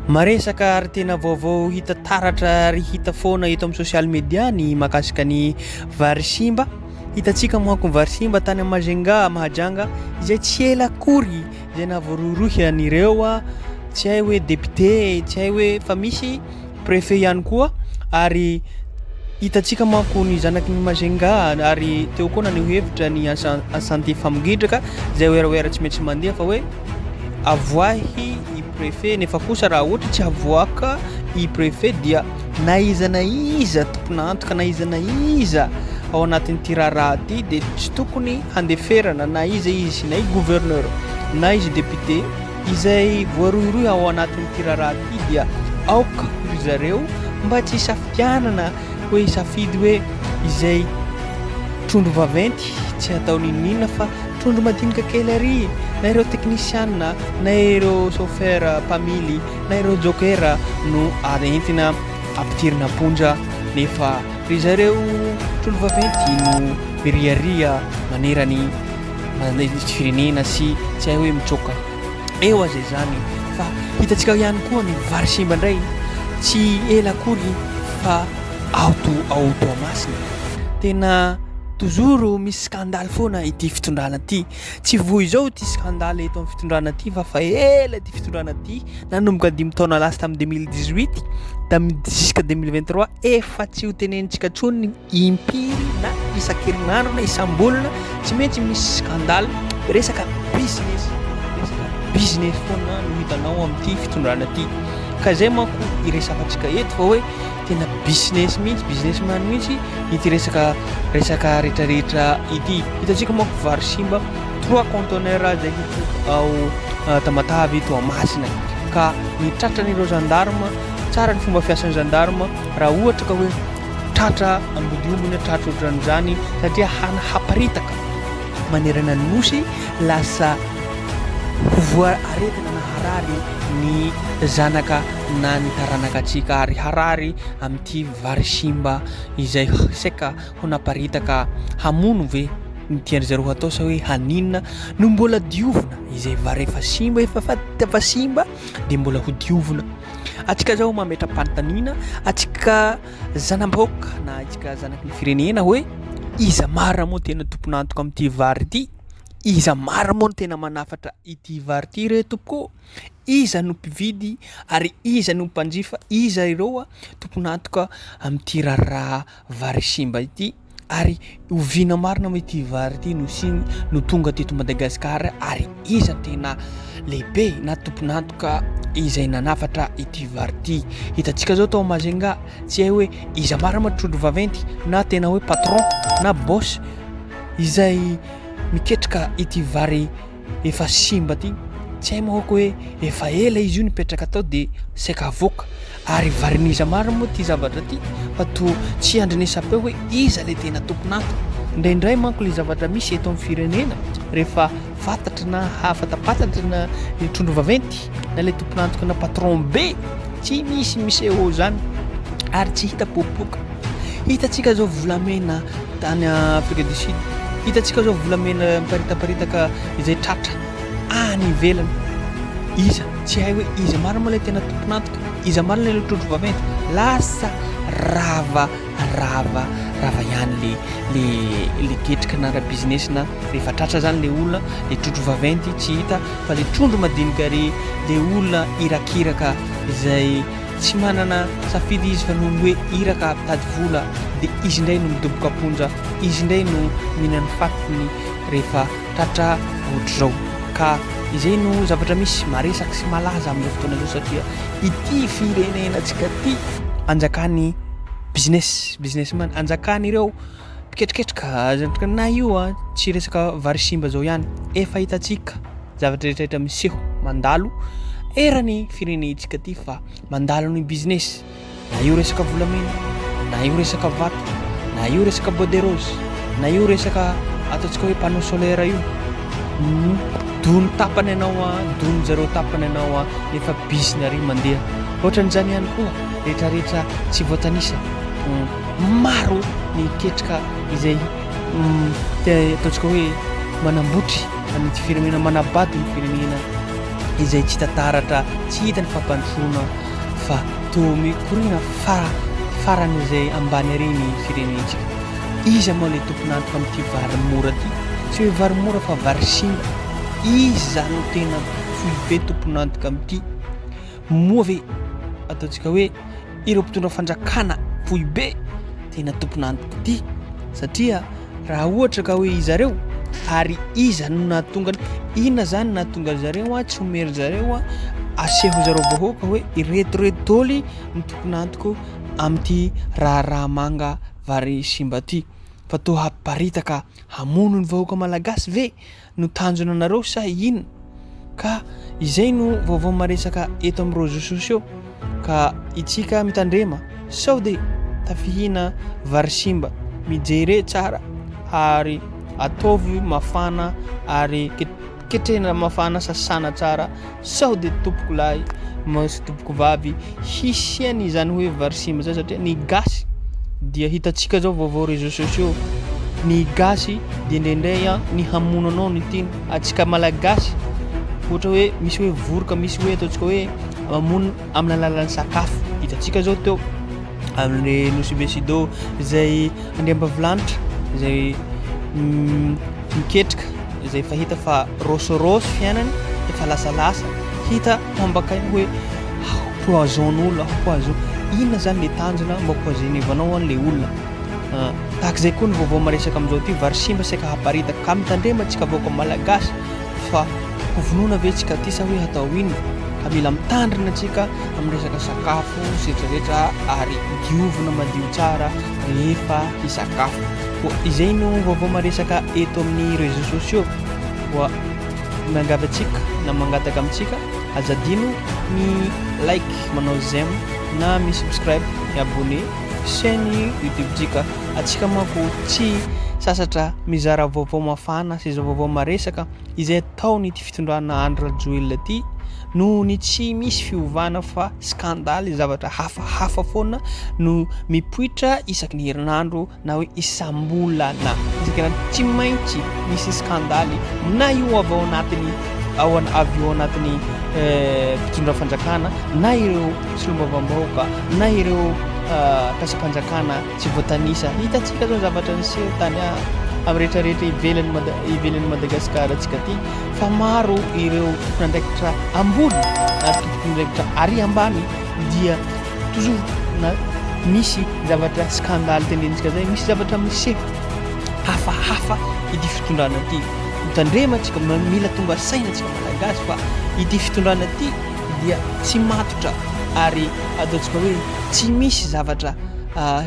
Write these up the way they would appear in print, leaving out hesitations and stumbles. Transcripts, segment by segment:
Maresaka ary tena vaovao hita taratra ary hita foana eto amin'ny social media ny mahakasika ny vary simba. Hitantsika manko ny vary simba tany Majunga, Mahajanga izay tsy ela akory izay nahavoarohirohy an'ireo tsy hay hoe député, tsy hay hoe fa misy préfet ihany koa ary hitantsika manko ny zanaky ny Majunga ary teo koa naneho hevitra ny Asante Famongidraka izay werawera tsy maintsy mandeha fa hoe avoahy i préfet nefa kosa raha ohatra tsy avoaka i préfet dia na iza na iza tompon'antoka na iza na iza ao anatin'ity raharaha ity dia tsy tokony handeferana na iza izy na i gouverneur na izy député izay voarohirohy ao anatin'ity raharaha ity dia aoka ry zareo mba tsy hisafidianana hoe hisafidy hoe izay trondro vaventy tsy atao n'inon'inona fa trondro madinika kely ary na ireo teknisianina na ireo chauffeur mpamily na ireo joker no entina ampidirina am-ponja nefa ry zareo trondro vaventy no miriaria manerany firenena sy tsy hay hoe mitsoka eo aza izany fa hitantsika ihany koa ny vary simba indray tsy ela akory fa ao ao Toamasina tena toujours misy scandale foana ity fitondrana ity tsy voa izao ity scandale eto amin'ny fitondrana ity fa fa ela ity fitondrana ity nanomboka dimy taona lasa tamin'ny 2018 tamin'ny jusqu'à 2023 efa tsy ho tenenintsika intsony impiry na isan-kerinandro na isam-bolana tsy maintsy misy scandale resaka business resaka business foana no hitanao amin'ity fitondrana ity ka izay manko iresahantsika eto fa hoe tena business mihitsy businessman mihitsy ity resaka resaka rehetrarehetra ity hitantsika manko vary simba trois conteneurs izay hita ao ah, Tamatave Toamasina ka ny tratran'ireo gendarme tsara ny fomba fiasan'ny gendarme raha ohatra ka hoe tratra ambodiombina tratra ohatran'izany satria hana haparitaka manerana ny nosy lasa ho voa aretina na harary ny zanaka na ny taranaka antsika ary harary amin'ity vary simba izay saika ho naparitaka hamono ve ny tian-dry zareo hatao sa hoe haninona no mbola diovina izay vary efa simba efa efa simba dia mbola ho diovina Atsika zao mametra-panontaniana, atsika zanam-bahoaka na atsika zanaky ny firenena hoe iza marina moa tena tompon'antoka amin'ity vary ity? Iza marina moa no tena manafatra ity vary ity re tompoko ô? Iza no mpividy ary iza no mpanjifa? Iza ireo tompon'antoka amin'ity raharaha vary simba ity? Ary oviana marina moa ity vary ity no siny no tonga teto Madagasikara ary iza no tena lehibe na tompon'antoka izay nanafatra ity vary ity? Hitantsika zao tao Majunga, tsy hay hoe iza marina moa trondro vaventy na tena hoe patron na boss izay miketrika ity vary efa simba ty, tsy hay manko hoe efa ela izy io nipetraka tao de saika avoaka, ary varin'iza marina moa ty zavatra ty fa toa tsy andrenesam-peo hoe iza le tena tompon'antoka, indraindray manko le zavatra misy eto amin'ny firenena rehefa fantatry na hafatapatatra na ny trondro vaventy na le tompon'antoka na patron be tsy misy miseho zany ary tsy hita popoka. Hitantsika zao volamena tany Afrique du Sud, hitantsika zao volamena miparitaparitaka izay tratra any ivelany. Iza? Tsy hay hoe iza marina moa ilay tena tompon'antoka, iza marina ilay trondro vaventy. Lasa rava rava rava ihany le le le ketrika na ara-business na rehefa tratra zany le olona, le trondro vaventy tsy hita fa le trondro madinika ary le olona irakiraka izay Tsy manana safidy izy fa noho ny hoe iraka mpitady vola dia izy indray no midoboka am-ponja, izy indray no mihinan'ny fatiny rehefa tratra ohatr'izao. Ka izay no zavatra misy maresaka sy malaza amin'izao fotoana izao satria ity firenenantsika ity anjakan'ny business, businessman, anjakan'ireo mpiketriketrika na io tsy resaka vary simba izao ihany, efa hitantsika. Zavatra rehetra rehetra miseho mandalo eran'ny firenentsika ty fa mandalo ny business na io resaka volamena na io resaka vato na io resaka bois de rose na io resaka ataontsika hoe panneau solaire io dony tapany ianao a dony zareo tapany ianao a nefa bizina ary mandeha ohatran'izany ihany koa rehetra rehetra tsy voatanisa maro ny ketrika izay ataontsika hoe manambotry an'ity firenena manabado ny firenena. izay tsy hita taratra, tsy hita ny fampandrosoana fa toa mikoriana fara faran'izay ambany ary ny firenentsika. Iza moa ilay tompon'antoka amin'ity vary mora ity? Tsy hoe vary mora fa vary simba. Iza no tena foibe tompon'antoka amin'ity? Moa ve ataontsika hoe ireo mpitondra fanjakana foibe tena tompon'antoka ity? Satria raha ohatra ka hoe izareo ary iza no nahatonga inona zany nahatonga ry zareo a tsy omery zareo a aseho zareo vahoaka hoe ireto reto dôly ny tompon'antoko amin'ity raharaha manga vary simba ty fa toa hamparitaka hamono ny vahoaka malagasy ve no tanjona anareo sa inona? Ka izay no vaovao maresaka eto amin'ny réseaux sociaux ka itsika mitandrema sao de tafihina vary simba mijere tsara ary ataovy mafana ary ketrehina mafana sasana tsara Sao dia tompoko lahy sy tompoko vavy hisy izany hoe vary simba zay satria ny gasy dia hitantsika zao vaovao réseaux sociaux ny gasy dia indraindray an ny hamono anao no tiany antsika malagasy ohatra hoe misy hoe voroka misy hoe ataontsika hoe mamono amin'ny alalan'ny sakafo hitantsika zao teo amin'ny nosy be sido izay andriambavilanitra izay miketrika izay efa hita fa rôsôrôsy fiainany, efa lasalasa, hita ho ambakainy hoe poison olona, poison. Inona zany le tanjona mba poisonnevanao an le olona? Ah, tahaka izay koa ny vaovao maresaka amin'izao ty, vary simba saika haparitaka. Ka mitandrema tsika vahoaka malagasy fa ho vonoina ve tsika ty sa hoe hatao inona? Ka mila mitandrina tsika amin'ny resaka sakafo sy retraretra ary diovina madio tsara rehefa hisakafo. Koa izay no vaovao maresaka eto amin'ny réseaux sociaux. Koa miangavy antsika na mangataka amintsika aza adino ny like, manao j'aime na mi subscribe, mi abonner chaîne YouTube-tsika. Antsika manko tsy sasatra mizara vaovao mafana sy izao vaovao maresaka izay ataon'ity fitondrana Andry Rajoelina ity noho ny tsy misy fiovana fa skandaly zavatra hafahafa foana no mipoitra isaky ny herinandro na hoe isam-bolana isaky tsy maintsy misy skandaly na io avy ao anatin'ny ao avy ao anatin'ny eh, mpitondra fanjakana na ireo solombavambahoaka na ireo eh, mpiasam-panjakana tsy voatanisa. Hitantsika zao zavatra niseho tany amin'ny rehetrarehetra ivelan'ny Mada- ivelan'i Madagasikara antsika aty fa maro ireo tompon'andraikitra ambony na tompon'andraikitra ary ambany dia toujours na misy zavatra scandale tenenitsika zay, misy zavatra miseho hafahafa ity fitondrana ity. Mitandrema antsika, mila tonga saina antsika Malagasy fa ity fitondrana ity dia tsy matotra ary ataontsika hoe tsy misy zavatra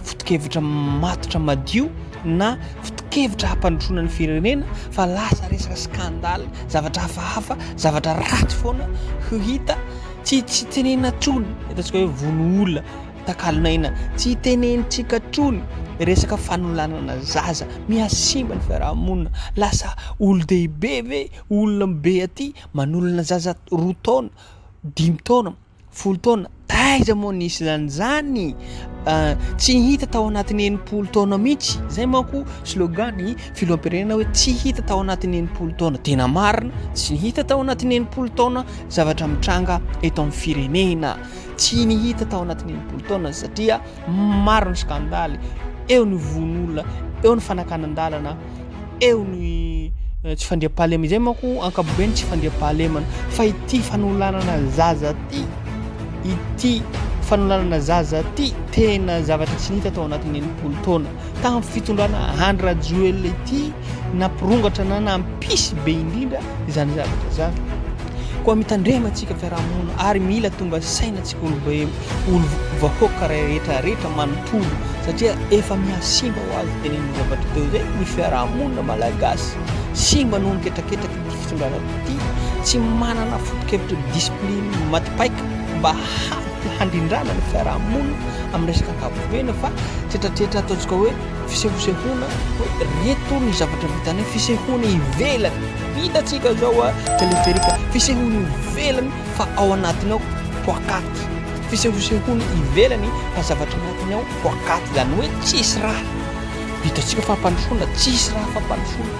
foto-kevitra matotra madio na foto-kevitra hampandrosoana ny firenena fa lasa resaka scandale, zavatra hafahafa, zavatra ratsy foana ho hita, tsy tsy tenenina intsony, ataontsika hoe vono olona, takalon'aina, tsy tenenintsika intsony resaka fanolanana zaza, mihasimba ny fiarahamonina, lasa olon-dehibe ve, olona be aty manolona zaza roa taona, dimy taona. 10 taona, taiza moa nisy an'izany? Tsy hita tao anatin'ny 60 taona mihitsy, zay manko slogan ny filoham-pirenena hoe tsy hita tao anatin'ny 60 taona, tena marina, tsy hita tao anatin'ny 60 taona zavatra mitranga eto amin'ny firenena, tsy ny hita tao anatin'ny 60 taona satria maro ny skandaly, eo ny vono olona, eo ny fanakanan-dalana, eo ny eh, tsy fandriampahalemana, izay manko ankapobeny tsy fandriampahalemana, fa ity fanolanana zaza ty, ity fanolanana zaza ty tena zavatra tsy nita tao anatin'ny 60 taona tamin'ny fitondrana Andry Rajoelina ity nampirongatra na nampisy be indrindra izany zavatra izany. Koa mitandrema antsika fiarahamonina ary mila tonga saina antsika olobe olo vahoaka rehetra rehetra manontolo satria efa mihasimba ho azy teneniny zavatra teo zay ny fiarahamonina malagasy simba noho ny ketraketraky ity fitondrana ity tsy manana foto-kevitra discipline maty paika mba handrindrana ny fiarahamonina amin'ny resaka ankapobeny fa tretratretra ataontsika hoe fisehosehoana hoe reto ny zavatra vitanay fisehoana ivelany hitantsika zao a teleferika fisehoana ivelany fa ao anatiny ao poakaty fisehosehoana ivelany fa zavatra anatiny ao poakaty zany hoe tsisy raha hitantsika fampandrosoana tsisy raha fampandrosoana.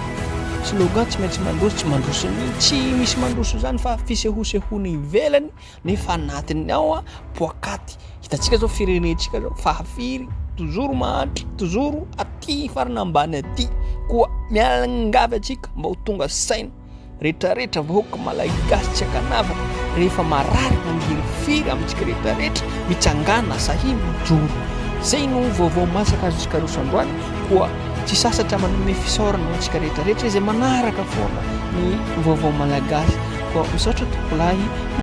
Slogan tsy maintsy mandroso, tsy mandroso mihitsy, tsy misy mandroso zany fa fisehosehoana ivelany nefa anatiny ao poakaty. Hitantsika zao firenentsika zao fahafiry, toujours mahantra, toujours aty farany ambany aty. Koa miangavy antsika mba ho tonga saina. Retraretra vahoaka malagasy tsy ankanavaka rehefa marary mangirifiry amintsika retraretra mitsangàna sahia mijoro. Zay no vaovao masaka azontsika aroso androany koa tsy sasatra manome fisaorana ho antsika retraretra izay manaraka foana ny vaovao malagasy koa misaotra tompokolahy.